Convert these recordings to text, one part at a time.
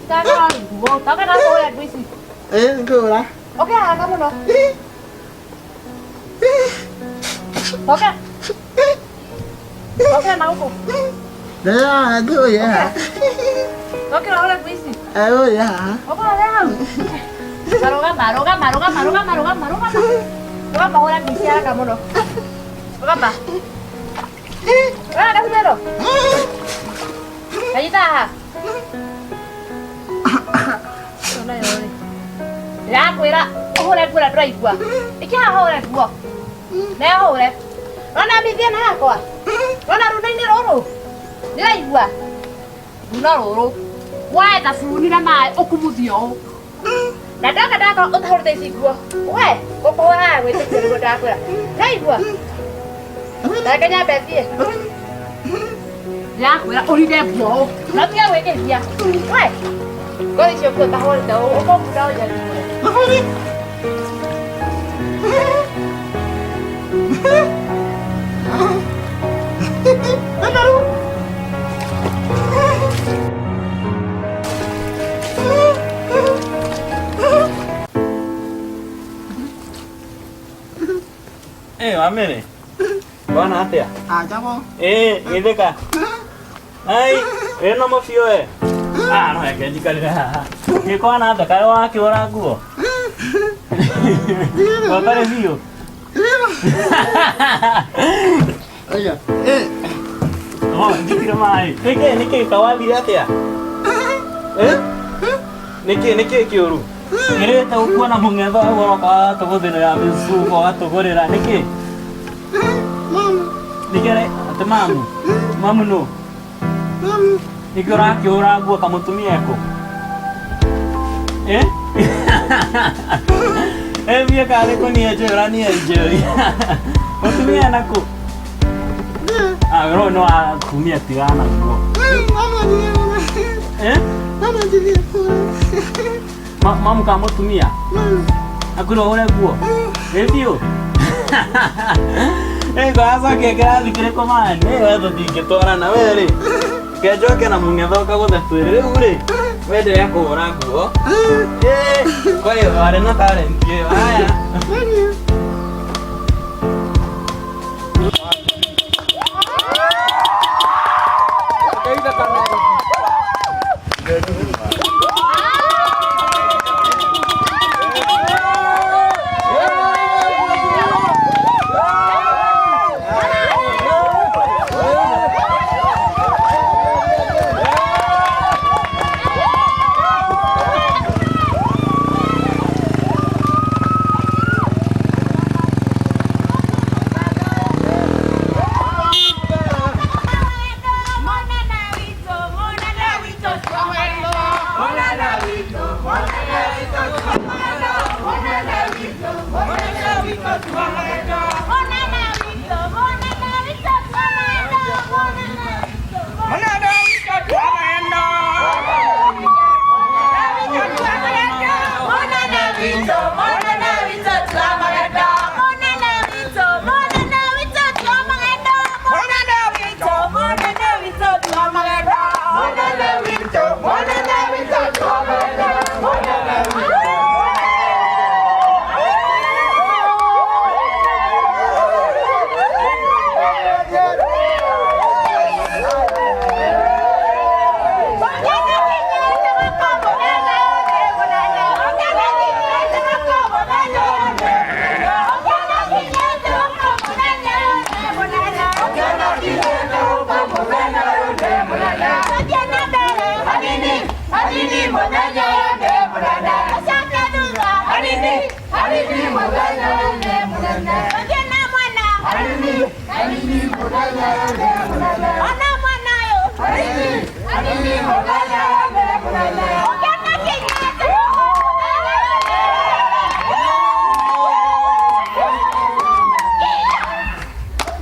Taka nguo, taka na kũhũra nguo ici. Ĩĩ ngũra. Ũkĩra haraka mũno. Ũkĩra. Ũkĩra na gũkũ. Ndĩra nguo ya. Ũkĩra ũhũre nguo ici. Nguo ya. Ũkũhũre hau. Rũgama, rũgama, rũgama, rũgama, rũgama, rũgama. Rũgama ũhũre nguo ici haraka mũno. Rũgama. Rũgama Casimiro. Kanyita haha. Ĩno nayo rĩ. Ndĩrakwĩra ũhũre nguo na ndũraigua. Ikia haha ũhũre nguo. Na ũhũre. Rona mithia ĩno yakwa. Rona runa-inĩ rũrũ. Ndĩraigua. Runa rũrũ. Woe thabuni na maĩ ũkumuthie ũũ. Na ndoka ndakorwo ũtahũrĩte ici nguo. We, ngũkũhũra haha gwĩtĩkia nĩguo ndakwĩra. Ndĩraigua. Reke nyambe thiĩ. Ndĩrakwĩra ũrinde nguo ũũ. Na ũtige gwĩkĩria. We, ngothi icio nguo ũtahũrĩte ũũ, ũkũmunda ũnyarimũre. Ĩ wamĩrĩ bwana atĩa Ajabo. ĩ gĩthĩka ai wĩna mũbiũ we ah no reke njikarĩre haha gĩkwana atĩa kaĩ wakĩũra nguo watarĩ biũ Oya. Eh. Oh, njikire maĩ nĩkĩ nĩkĩ kawathire atĩa Eh? Nĩkĩ nĩkĩ kĩũru ngĩrĩte gũkuona mũng'etho hau ũroka watũgũthĩrĩra mĩcuba ũgatũgũrĩra nĩkĩ Mama. nĩkĩ atĩ mamu mamu nũ Mama. nĩkĩ ũrakĩũra nguo kamũtumia ekũ Eh? Eh, biĩ karĩ kũ niĩ njũra niĩ njũri mũtumia nakũ Ah, rũũ nĩ watumia tigana nguo Mama. Eh? Mama. Mamu ka mũtumia akwĩra ũhũre nguo ĩ biũ ĩ ngacokia kĩrathi kĩrĩkũ mani ĩ we tũtingĩtwarana we rĩ kenjoke na mũng'etho ũkagũthe twĩrĩ rĩu rĩ we ndĩrekũhũra nguo ĩ kwani warĩ na talent ĩyo haya.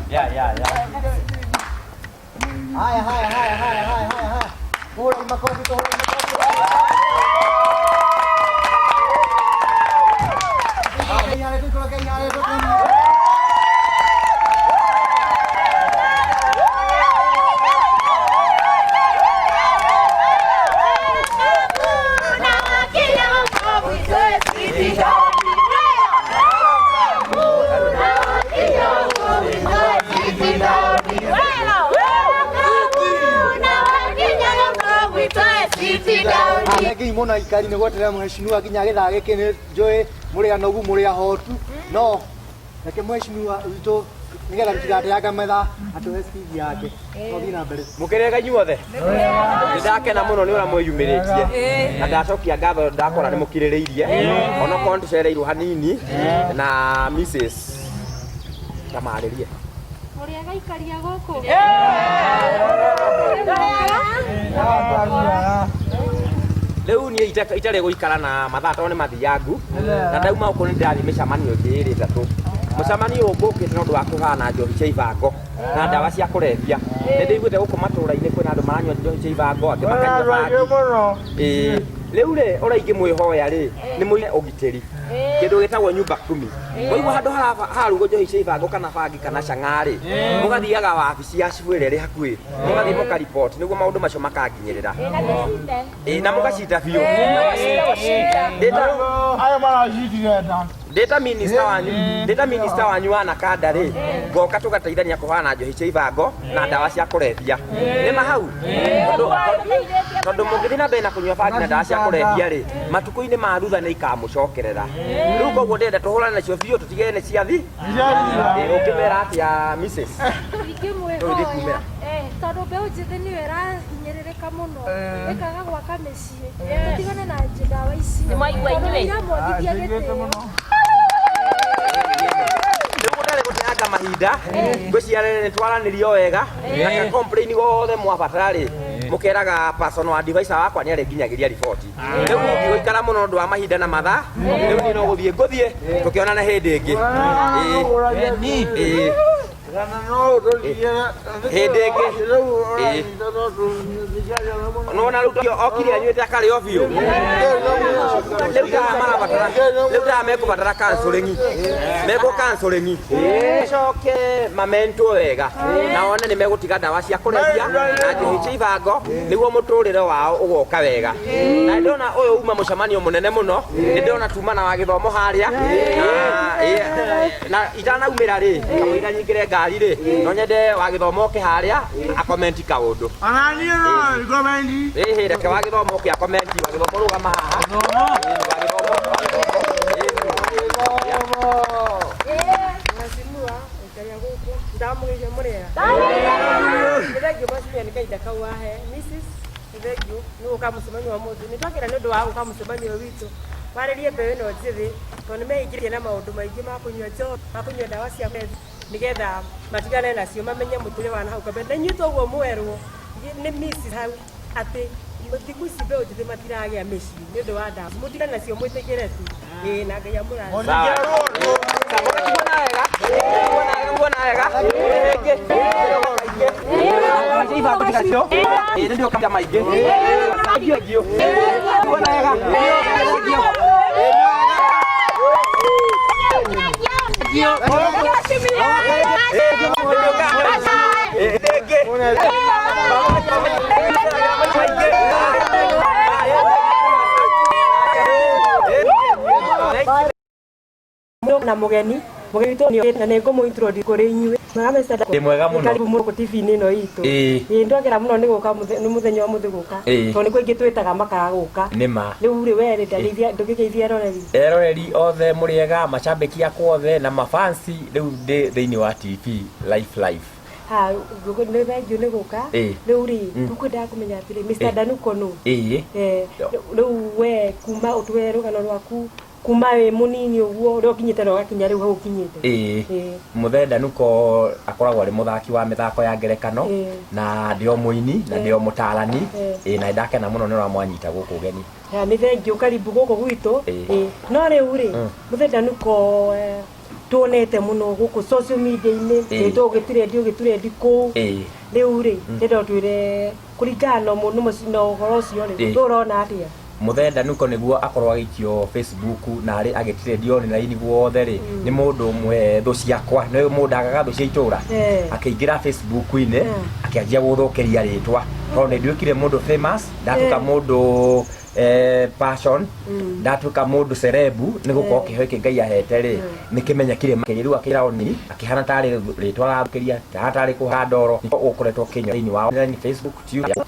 Ya, ya, ya. Haya, haya, haya, haya, haya, haya, haya. Hura makofi, hura makofi. Haya, haya, haya, haya. Thengiũ mũno aikari nĩ gweterera mheshimiwa nginya gĩthaa gĩkĩ. Nĩ njũĩ mũrĩ anogu, mũrĩ ahotu, no reke mheshimiwa witũ, nĩgetha tũtigateange mathaa, atũhe speech yake. Twathiĩ na mbere. Mũkĩrĩega inyuothe? Nĩ ndakena mũno nĩ ũrĩa mwĩyumĩrĩtie, na ndacokia ngatho ndakora nĩ mũkirĩrĩirie onokorwo nĩ tũcereirwo hanini. Na Mrs tamarĩrie. Mũrĩega ikaria gũkũ? Rĩu niĩ itarĩ gũikara na mathaa tondũ nĩ mathiangu, na ndauma gũkũ nĩ ndĩrathiĩ mĩcemanio ĩngĩ ĩrĩ ĩtatũ. Mũcemanio ũyũ ngũkĩte nĩ ũndũ wa kũhana njohi cia ibango na ndawa cia kũrebia. Nĩ ndĩiguĩte gũkũ matũũra-inĩ kwĩna andũ maranyua njohi cia ibango, angĩ makanyua bangi. Ĩĩ, rĩu rĩ, ũrĩa ingĩmwĩhoya rĩ, nĩ mũige ũgitĩri, kĩndũ gĩtagwo nyumba kumi. Waigua handũ hararugwo njohi cia ibango kana bangi kana cang'aa rĩ, mũgathiaga wabici ya cibũ ĩrĩa ĩrĩ hakuhĩ, mũgathiĩ mũkariboti nĩguo maũndũ macio makanginyĩrĩra. Ĩĩ, na mũgacinda biũ. Aya maracindire nda. Ndĩta minista wanyu wa Nakanda rĩ, ngoka tũgateithania kũhana njohi cia ibango na ndawa cia kũrebia. Nĩ ma hau, tondũ mũngĩthiĩ na mbere na kũnyua bangi na ndawa cia kũrebia rĩ, matukũ-inĩ ma thutha nĩ ikamũcokerera. Rĩu koguo ndĩrenda tũhũrane nacio biũ, tũtigane nĩ ciathi. Ĩĩ, ũngĩmera atĩa, Mrs? Ingĩmwĩhoya tondũ mbeũ njĩthĩ nĩyo ĩrahinyĩrĩrĩka mũno, ĩkaga gwaka mĩciĩ, tũtigane na ndawa ici Nĩmwaigua tondũ inyuĩ? nĩ iramwagithia gĩtĩo. Rĩu gũtarĩ gũteanga mahinda, ngwĩciria nĩ twaranĩrio wega, na ka complain gothe mwabatara rĩ, mũkeraga personal advisor wakwa, nĩ arĩnginyagĩria riboti. Rĩu ndigũikara mũno ũndũ wa mahinda na mathaa. Rĩu niĩ no gũthiĩ ngũthiĩ, tũkĩonana hĩndĩ ĩngĩ. Ĩĩ. Ĩĩ. Hĩndĩ ĩngĩ. Ĩĩ. Nona rĩu okire anyuĩte akarĩo biũ. Rĩu ta marabatara, rĩu ta mekũbatara counseling, mekwo counseling, coke mamentwo wega na one nĩ megũtiga ndawa cia kũrebia na njohi cia ibango nĩguo mũtũrĩre wao ũgoka wega. Na ndona ũyũ uma mũcemanio mũnene mũno, nĩ ndĩrona tuma na wa gĩthomo harĩa na, ĩĩ, na itanaumĩra rĩ, kamũira nyingĩre ngari rĩ, no nyende wa gĩthomo oke harĩa akomenti kaũndũ. Ona niĩ no ngomenti. Ĩhĩ, reke wa gĩthomo oke akomenti. Wa gĩthomo, rũgama haha. Ĩĩ, wa gĩthomo, wa gĩthomo. Ĩĩ. Mheshimiwa ikaria gũkũ, ndamũgeithia. Mũrĩega? Nĩ thengiũ mheshimiwa nĩ kahinda kau wahe Mrs. Nĩ thengiũ nĩ gũka mũcemanio wa mũthĩ. Nĩ twakena nĩ ũndũ wa gũka mũcemanio ũyũ witũ warĩrie mbeũ ĩno njĩthĩ, tondũ nĩ meingĩrĩtie na maũndũ maingĩ ma kũnyua njohi, ma kũnyua ndawa cia kũrebia, nĩgetha matigane nacio, mamenye mũtũrĩre wa nahau kabere. Na inyuĩ toguo mwerwo nĩ Mrs hau atĩ thikũ ici mbeũ njĩthĩ matiragĩa mĩciĩ nĩ ũndũ wa ndawa. Mũtigane nacio, mwĩtĩkĩre tu. Ĩĩ, na Ngai amũrathime. Mũgakiguana wega? Mũgakiguana wega? Rĩngĩ ibango tigacio. Ĩĩ, nĩ ndĩũka maingĩ. Thank you. Mũgakiguana wega? Thank you. Ĩĩ, nĩ wega. Ĩĩ, rĩngĩ. Maingĩ. Na mũgeni witũ na nĩ ngũmũ introduce kũrĩ inyuĩ. Mwega, Mr. Ndĩ mwega mũno. Karibu mũno TV-inĩ ĩno itũ. Ĩĩ. Ĩĩ, ndwagera mũno nĩ gũka nĩ mũthenya wa mũthĩ gũka. Ĩĩ. Tondũ nĩ kũingĩ twĩtaga makaga gũka. Nĩ ma. Rĩu rĩ, we rĩ, ndageithia, ndũngĩgeithia eroreri? Eroreri othe mũrĩega, macambĩki akwa othe na mafansi. Rĩu ndĩ thĩinĩ wa TV live live. Ha, nĩ thengiũ nĩ gũka. Ĩĩ. Rĩu rĩ, tũkwendaga kũmenya atĩrĩ, Mr. Danuko nũ? Ĩĩ. Rĩu we kuma ũtũhe rũgano rwaku kuma wĩ mũnini ũguo ũrĩa ũkinyĩte na ũgakinya rĩu hau ũkinyĩte. Ĩĩ. Ĩĩ. Mũthee Danuko akoragwo arĩ mũthaki wa mĩthako ya ngerekano, na ndĩ o mũini na ndĩ o mũtarani. Ĩĩ, na nĩndakena mũno nĩ ũrĩa mwanyita gũkũ ũgeni. Ha, nĩ thengiũ, karibu gũkũ gwitũ. Ĩĩ. Ĩĩ. No rĩu rĩ, mũthee Danuko, tuonete mũno gũkũ social media-inĩ, rĩtwa ũgĩtirendi, ũgĩtirendi kũu. Rĩu rĩ, ndĩrenda ũtwĩre kũringana na na ũhoro ũcio rĩ, we ũrona atĩa? Mũthee Danuko nĩguo akorwo agĩikio Facebook na arĩ agĩtirendio online guothe rĩ, nĩ mũndũ ũmwe thũ ciakwa. Nĩ mũndũ agaga thũ cia itũra. Akĩingĩra Facebook-inĩ, akĩanjia gũthũkĩria rĩtwa tondũ nĩ nduĩkire mũndũ famous, ndatuĩka mũndũ passion, ndatuĩka mũndũ cerebu, nĩ gũkorwo kĩheo gĩkĩ Ngai ahete rĩ, nĩ kĩmenyekire makĩria. Rĩu akĩra oni akĩhana tarĩ rĩtwa arathũkĩria, akĩhana tarĩ kũhanda ndoro ũkoretwo ũkĩnyua thĩinĩ wa online Facebook, Twitter.